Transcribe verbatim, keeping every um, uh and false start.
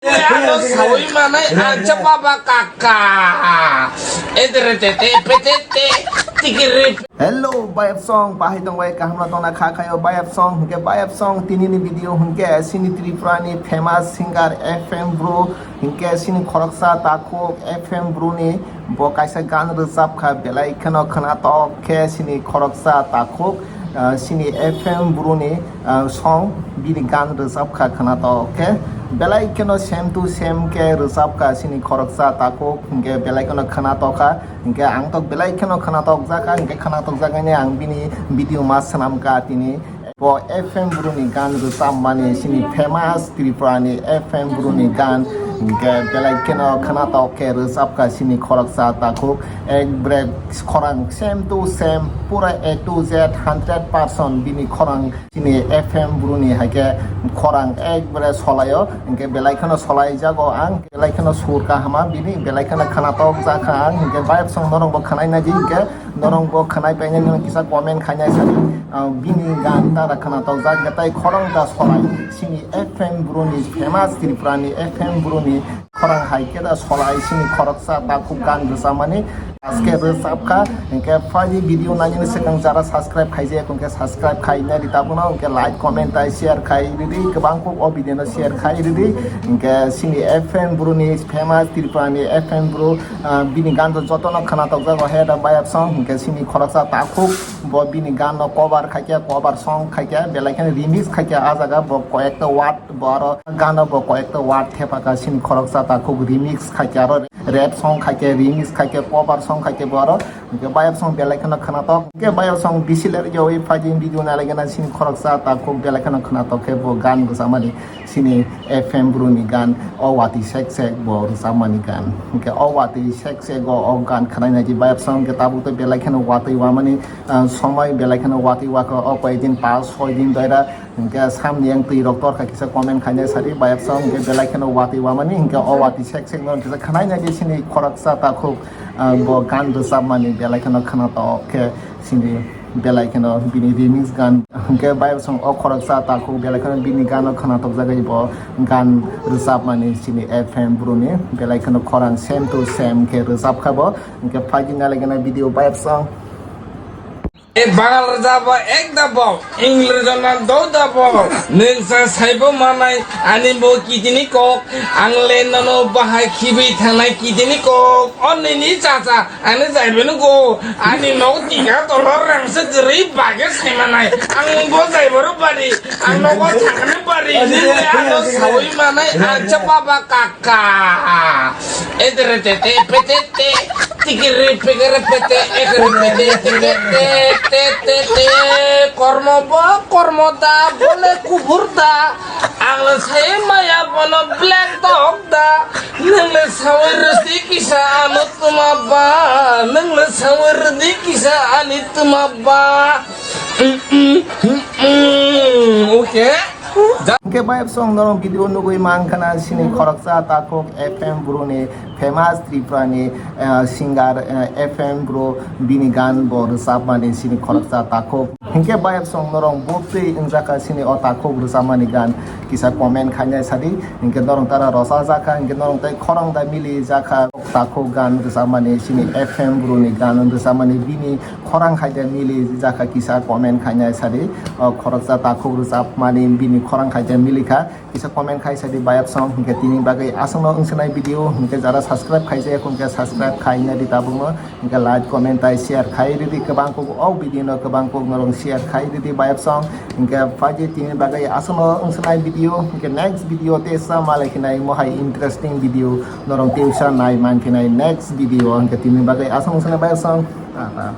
Ano sawi manai ancha baba kaka. Edere tete petete tikiri. Hello, bayap song, bahai tong bai, kaham na tong na kha khayo, bayap song, hingke bayap song, tini ni video hingke sini Tripura ni famous singer F M Bru, hingke sini khoroksa takhuk F M Bru ni bo kaisa gan rwchap kha, belai kheno khwnatok khe sini khoroksa takhuk, ah, sini F M Bru ni, ah, song bini gan rwchap kha khwnatok khe, belai kheno same to same khe rwchap kha sini khoroksa takhuk, hingke belai kheno khwnatok kha. Hingke ang tok belai kheno khwnatok jakha, hingke khwnatok jakhaine ang bini video ma swnam kha tini. Bo F M Bru ni gan rwchapmani sini famous Tripura ni F M Bru ni gan, hingke belai kheno khwnatok khe rwchap kha sini khoroksa takhuk, ekbare khorang same to same, pura A to Z hundred percent bini khorang. Chini F M Bru ni hai khe khorang ekbare solaio, hingke belai kheno solai jago ang, belai kheno sur kahama bini, belai kheno khwnatok jakha ang, hingke bayap song norok bo khwnai nai di, hingke norok bo khwnai painai nang kisa comment khainai sadi, ah, bini gan tara khwnatok jak, hingke tai khorang ta solai, chini F M Bru ni famous Tripura ni F M Bru ni khorang hai khe da solai sini khoroksa takhuk gan rwchapmani. Aske rwchap kha, hingke phaidi video nainani swkang jara subscribe khaijak, hingke subscribe khaina di tabukno, hingke like, comment tai share khai ridi, kwbang kuk o video no share khai ridi, hingke sini F M Bru ni famous Tripura ni F M Bru, ah, bini gan jotono khwnatok jago he da bayap song, hingke sini khoroksa takhuk bo bini gan no cover khaikhe, cover song khaikhe, belai kheno remix khaikhe, ah jaga bo koyekta word Bo aro gano bo koyekta word thepaka sini khoroksa takhuk remix khaikhe aro rap song khaikhe remix khaikhe cover song khaikhe bo aro hingke bayap song belai kheno khwnatok hingke bayap song bisi ler yawi phaidi video nalaigena sini khoroksa takhuk belai kheno khwnatok khe bo gan rwchapmani sini F M Bru ni gan o watwi sek sek bo rwchapmani gan hingke o watwi sek sek o o gan khwnaina di bayap song hingke tabuk tei belai kheno watwi wamani ah, somoi belai kheno watwi wakha o koyekdin pas soi din doira. Hingke samni yang twi rok torkha kisa comment khainai sadi bayap song hingke belai kheno watwi wamani hingke o watwi sek sek no kisa khwnai nai di sini khoroksa takhuk, ah, bo gan rwchapmani belai kheno khwnatok khe sini belai kheno bini remix gan hingke bayap song o khoroksa takhuk belai kheno bini gano khwnatok jagwi bo gan rwchapmani sini F M Bru ni belai kheno khorang same to same khe rwchap kha bo hingke phaidi nalaigena video bayap song. E Bangal rajabo ek dabo, English rajana do dabo. Nwng sa saibo manai, ani bo kitini kok, ang le nono bahai khibi thangnai kitini kok. O nini chacha, ani jaibo nugo, ani nok tika tolo rangsa gri bage sai manai. Ang bo jaibo ro bari, ang nogo thangni bari. Nini ano sawi manai, acha baba kaka. Edere tete petete. Tikiri pikiri pete ekiri pete tete te te te te. Kormo bo kormo da bole kubur da. Ang le sai maya bono blank tok da. Nang le sawi rwdi kisa ano tuma ba. Nang le sawi rwdi kisa ani tuma ba. Mm, mm, mm, mm. Okay. Hingke bayap song norok video nugui mankha na sini khoroksa takhuk F M Bru ni famous Tripura ni, eh, singer, eh, F M Bru bini gan bo rwchapmani sini khoroksa takhuk. Hingke bayap song norok botwi wngjakha sini o takhuk rwchapmani gan kisa comment khainai sadi. Hingke norok tara rosa jakha, hingke norok tei khorang da mili jakha takhuk gan rwchapmani sini F M Bru ni gan rwchapmani bini khorang khaida mili jakha kisa comment khainai sadi. O khoroksa takhuk rwchapmani bini khorang khaida mili kha. Kisa comment khai sadi bayap song hingke tini bagwi aswkno wngsinai video hingke jara subscribe khaijak hingke subscribe khaina di tabukno hingke like comment tai share khai ridi kwbang kuk o video no kwbang kuk norok share khai ridi bayap song hingke phaidi tini bagwi aswkno wngsinai video hingke next video tesa malai khinai mohai interesting video norok tesa nai man khinai next video hingke tini bagwi aswk wngsinai bayap song tata.